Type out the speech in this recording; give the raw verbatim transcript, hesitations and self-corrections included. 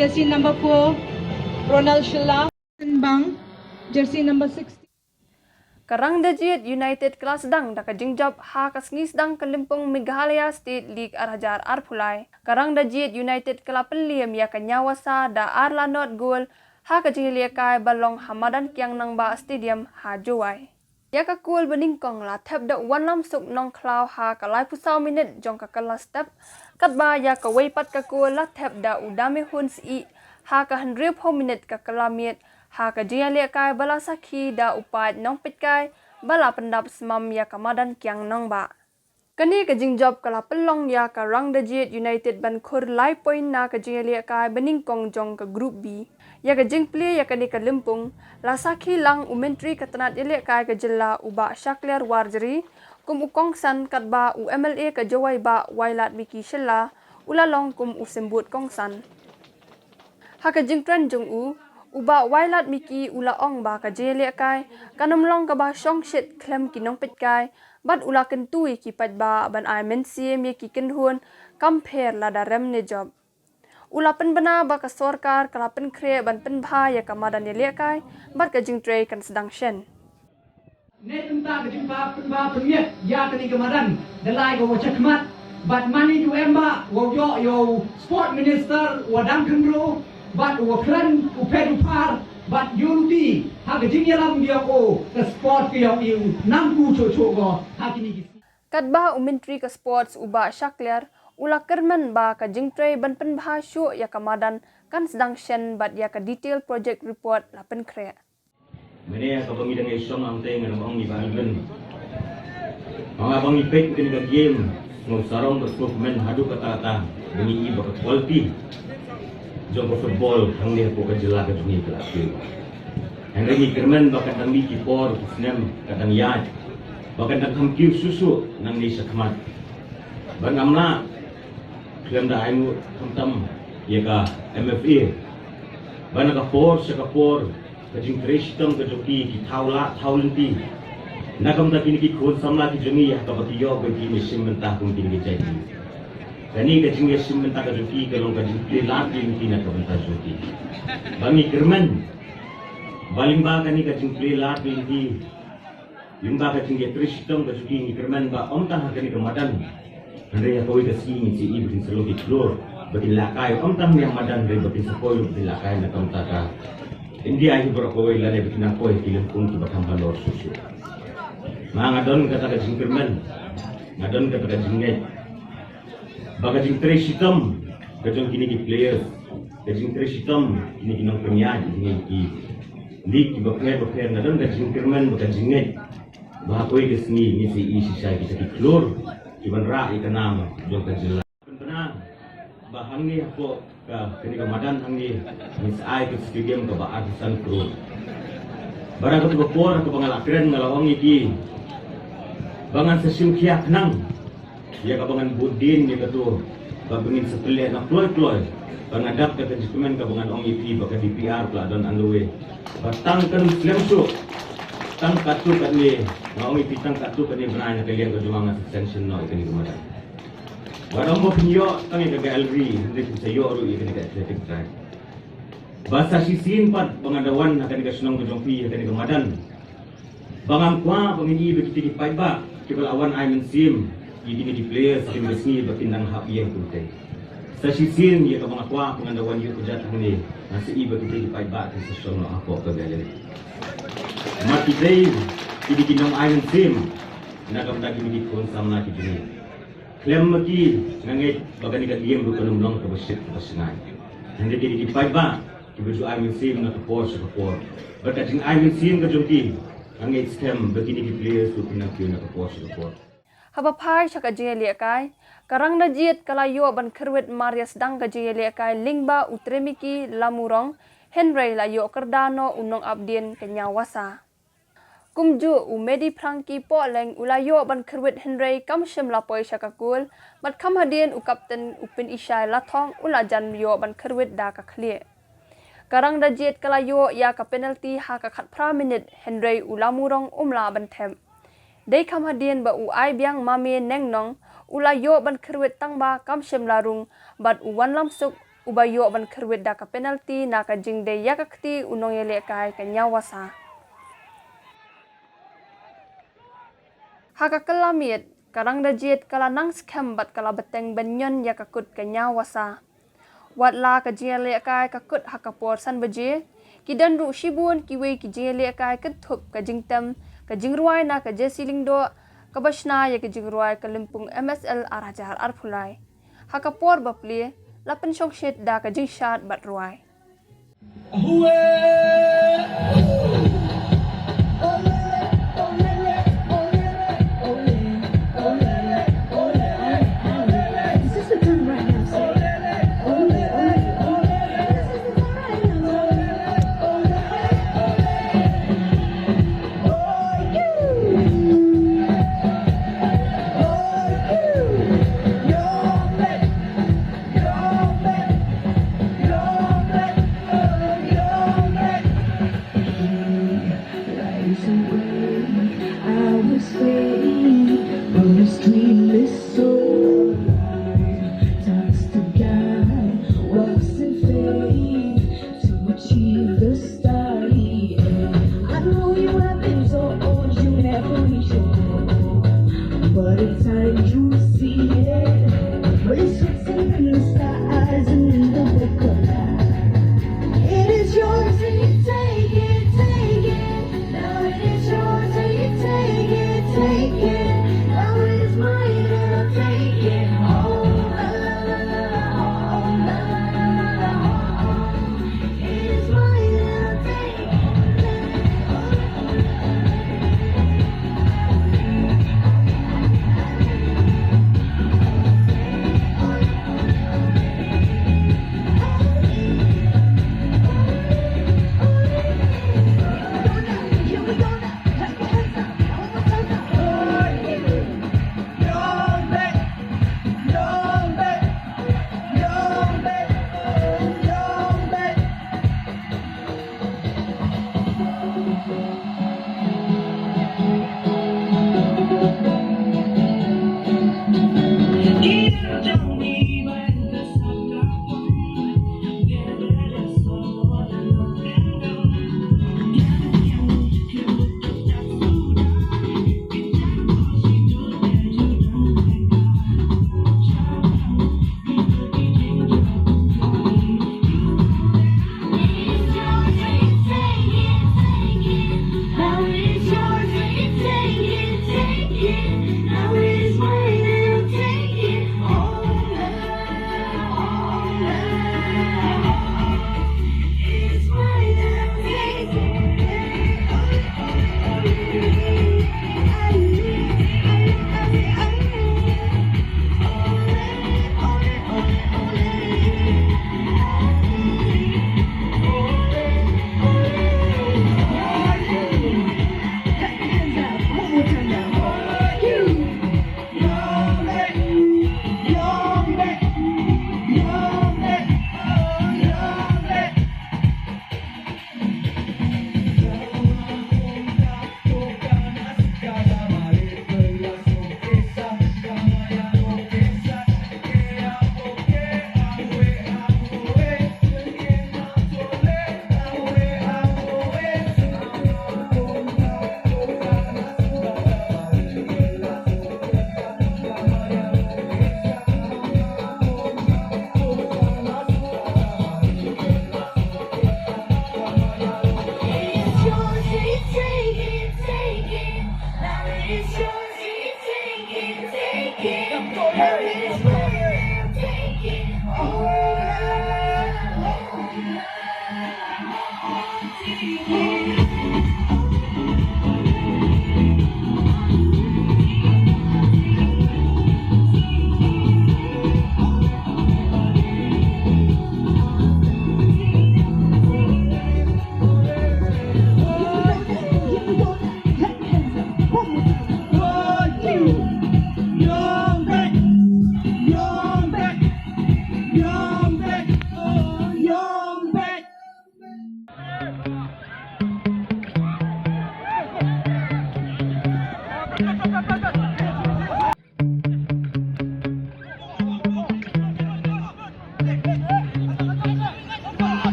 Jersey number four, Ronald Shylla. Bang, jersey number sixteen. Ka Rangdajied United ka la sdang da ka jingjop ha ka sngi sdang ka lympung Meghalaya State League ar hajar arphew lai. Ka Rangdajied United ka la pynliem ïa ka Nyawasa da ar la nod gol ha ka jingïalehkai ba long ha madan Kiang Nangbah Stadium ha Jowai. Ïa ka kol ba nyngkong la thep da u Wanlamsuk Nongkhlaw ha ka laiphew saw minit jong ka kylla step, katba ïa kawei pat ka kol la thep da u Damehun Syih ha ka hynriewphew minit ka kylla miet, ha ka jingïalehkai ba la sakhi da u Pait Nongpeitkai ba la pyndap smam ïa ka madan Kiang Nangbah. Kane ka jingjop ka la pynlong ïa ka Rangdajied United ban khur lai point na ka jingïalehkai ba nyngkong jong ka Group B. Ïa ka jingplie ïa kane ka lympung la sakhi lang u Myntri ka tnat ïalehkai ka jylla u Bah Shakliar Warjri kum u kongsan, katba u M L A ka Jowai Bah Wailadmiki Shylla u la long kum u symbud kongsan. Ha ka jingkren jong u, u Bah Wailadmiki u la ong ba ka jingïalehkai kan ym long kaba shongshit khlem ki nongpeitkai, bad u la kyntu ïa ki paidbah ban ai mynsiem ïa ki kynhun kam pher lada rem ne jop. U la pynbna ba ka sorkar ka la pynkhreh ban pynbha ïa ka madan ïalehkai bad ka jingtrei kan sdang shen. Ne mynta ka jingpynbha pynmiat ïa kane ka madan da lai ka wa chakhmat, bad mane u em ba wow ïoh ïa u sport minister wa dang khynroo, bad u wa kren u phet u phar, bad ïoh luti ha ka jingïalam ïa u ka sport ka ïong i u nang ku cho cho ko ha kine ki. Katba u Myntri ka Sports u Bah Shakliar u la kyrmen ba ka jingtrei ban pynbha shuh ïa ka madan kan sdang shen bad ïa ka detail project report la pynkhreh. Mynne ka ba ngi dang ïa shong hangtei ngan ong ïa ba Alvin. Nga ba ngi peit kane ka game, nga u sarong ba sngewkmen haduh katta katta ba ngi i ba ka quality jong ka football hangne hapoh ka jylla ka jong ngi ka la kiew. Hynrei ngi kyrmen ba kan dang mih ki por ki snem kan dang ïaid, ba kan dang kham kiew shuh shuh nangne shakhmat. Ba ngam lah khlem da ai nguh khamtam ïa ka M F A ba na ka por sha ka por ka jingtrei shitom ka jong ki ki thaw lah thaw lynti. Na ka bynta kine ki khun samla ki jong ngi ha kaba ki ïoh ban ki ïashim bynta kum kine ki jait ki. Kane ka jingïashim bynta ka jong ki ka long ka jingplie lad lynti na ka bynta jong ki. Ba ngi kyrmen ba lyngba kane ka jingplie lad lynti, lyngba ka jingïatrei shitom ka jong ki, ngi kyrmen ba ym tang ha kane ka madan, hynrei ha kawei ka sngi ngin sa ïohi ba kin sa long ki khlur ba kin lehkai, ym tang ha madan hynrei ba kin sa poi ruh ba kin lehkai na ka bynta ka India hi baroh kawei, lane ba kin nang poi ha ki lympung kiba kham halor shuh shuh. Nga, nga don kata ka jingkyrmen, nga don kata ka jingngeit ba ka jingtrei shitom ka jong kine ki players, ka jingtrei shitom kine ki nongpynïaid, kine ki league kiba pher ba pher, nga don ka jingkyrmen bad ka jingngeit ba ha kawei ka sngi ngin sa ïohi shisha kita ki khlur kiban rah ïa ka nam jong ka jylla. Pynbna ba hangne hapoh ka, kane ka madan hangne ngin sa ai ka stadium kaba arphew san klur. Bad ha katu ka por kaba nga la kren nga la ong ïa ki ba ngan sa shim khia khnang ïa kaba ngan bud dien ïa katu, ba ngin sa pynleh na kloi kloi. Ba nga dap ka jingkmen kaba ngan ong ïa phi ba ka D P R ka la don underway. Ba tang kan slem shuh, tang katto katne, nga ong ïa phi, tang katto katne bnai na ka liang ka jong nga ngan sa sanction noh ïa kane ka madan. Ba ym ba phin ïoh tang ïa ka gallery, hynrei phin sa ïoh ruh ïa kane ka athletic track. Ba sa shisien pat ba nga da wan ha kane ka shnong ka jong phi, ha kane ka madan, ba ngam kwah ba ngin i ba kita ki paidbah kiba la wan ai mynsiem ïa kine ki players ha kine ki sngi ba kin nang hap ïeng kumtei. Sa shisien ïa kaba nga kwah ba ngan da wan ïuh kjat hangne, ngan sa i ba kita ki paidbah kin sa shong noh hapoh ka gallery. Namar ki dei kine ki nong ai mynsiem na ka bynta kine ki khun samla ki jong ngi. Khlem ma ki nga ngeit ba kane ka game ruh kan ym long kaba shit kaba shngaiñ. Hynrei kine ki paidbah kiba ju ai mynsiem na ka por sha ka por, bad ka jingai mynsiem ka jong ki, nga ngeit skhem ba kine ki players ruh kin nang kiew na ka por sha ka por. Haba phai sha ka jingïalehkai, ka Rangdajied ka la ïoh ban kyrwit mar ïa sdang ka jingïalehkai lyngba u Tremiki Lamurong, hynrei la ïoh kyrda noh u nongap dien ka Nyawasa. Kumjuh u Medi Phrangki Pohleng u la ïoh ban kyrwit hynrei kam shym la poi sha ka kol, bad kham hadien u kapten u Pynishai Lathong u la jan ïoh ban kyrwit da ka khlieh. Ka Rangdajied ka la ïoh ïa ka penalty ha ka khatphra minit hynrei u Lamurong um lah ban thep. Dei kham hadien ba u Aibiang Mame Nengnong u la ïoh ban kyrwit tang ba kam shym la rung, bad u Wanlamsuk uba ïoh ban kyrwit da ka penalti na ka jingdei ïa ka kti u nongïalehkai ka Ñiawasa. Ha ka kylla miet, ka Rangdajied ka la nang skhem bad ka la bteng ban ñion ïa ka kut ka Ñiawasa. Wat la ka jingïalehkai ka kut ha ka por san baje, ki don ruh shibun kiwei ki jingïalehkai kynthup ka jingtem ka jingrwai na ka Jesse Lyngdoh, kaba shna ïa ka jingrwai ka Lympung M S L ar hajar arphew lai. Ha ka por ba plie, la pynshongshit da ka jingshad bad rwai.